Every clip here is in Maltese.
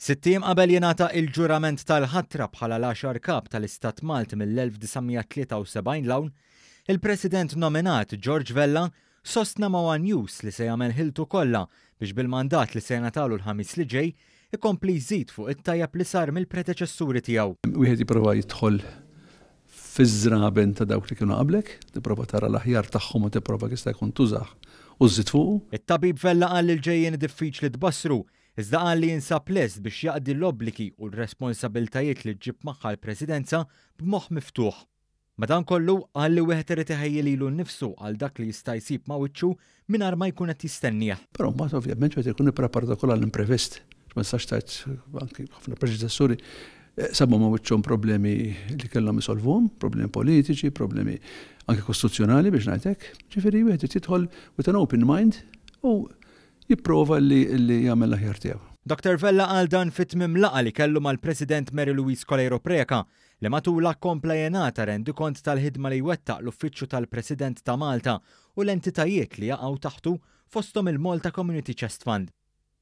Sitt ijiem qabel jingħata il-ġurament tal-ħatra bħala l-għaxar Kap tal-Istat Malti mill-1973 'l hawn, il-President nominat George Vella sostna ma' one News li se jagħmel ħiltu kollha biex bil-mandat li se jingħatalu l-Ħamis li ġej ikompli jżid fuq it-tajjeb li sar mill-predeċessuri tiegħu. Wieħed jipprova jidħol fiż-żraben ta' dawk li kienu qablek, tipprova tara l-aħjar tagħhom u tipprova kemm jista' jkun tużah u żżid fuqu. It-tabib Vella qal li l-ġejjieni diffiċli tbassru, iżda qal li jinsab lest biex jaqdi l-obbligi u r-responsabbiltajiet li ġġib magħha l-Presidenza b'moħħ miftuħ. Madankollu, qal li wieħed irid iħejji lilu nnifsu għal dak li jista' jsib ma' wiċċu mingħajr ma jkun qed jistennieh. Però mbagħad ovvjament wieħed ikun ippreparat ukoll għall-imprevist. Ma tistax tgħid anki ħafna predeċessuri sabu ma' wiċċhom problemi li kellhom isolvuhom, problemi politiċi, problemi anke kostituzzjonali biex ngħid hekk. Ġifieri wieħed irid jidħol with an open mind u jipprova li jagħmel l-aħjar tiegħu. Dr Vella qal dan fi tmiem laqgħa li kellu mal-President Mary Louise Coleiro Preca, li matulha kompla jingħata rendikont tal-ħidma li jwettaq l-Uffiċċju tal-President ta' Malta u l-entitajiet li jaqgħu taħtu fosthom il-Malta Community Chest Fund.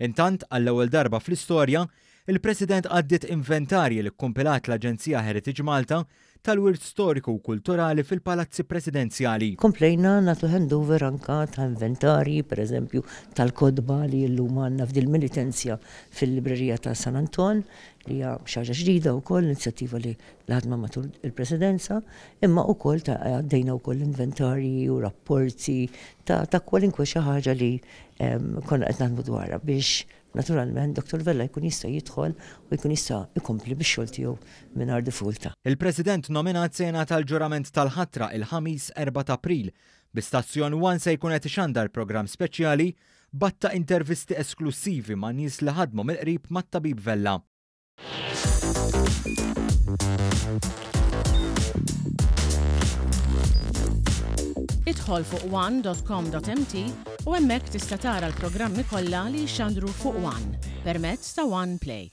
Intant, għall-ewwel darba fl-istorja, il-President għaddiet inventarji li kkumpilat l-Aġenzija Heritage Malta tal-wirt storiku u kulturali fil-palazzi presidenzjali. Komplejna nagħtu handover anka ta' inventarji, pereżempju tal-kotba li llum għandna f'dil-militenzja fil-librerija ta' San Anton, li hija xi ħaġa ġdida wkoll, inizjattiva li ħadna matul il-Presidenza, imma wkoll ta' għaddejna wkoll inventarji u rapporti ta' ta' kwalinkwe xi ħaġa li konna qed naħdmu dwarha biex Naturalment, Dottor Vella jkun jista' jidħol u jkun jista' jkompli bix-xogħol tiegħu mingħajr diffikultà. Il-President nominat se jingħata l-ġurament tal-ħatra il-Ħamis 4 t'April, bi Stazzjon One se jkun qed ixandar programm speċjali b'għadd ta' intervisti esklussivi ma' nies li ħadmu mill-qrib mat-Tabib Vella. Idħol fuq one.com.mt u hemmhekk tista' tara l-programmi kollha li jixxandru fuq One permezz ta' One Play.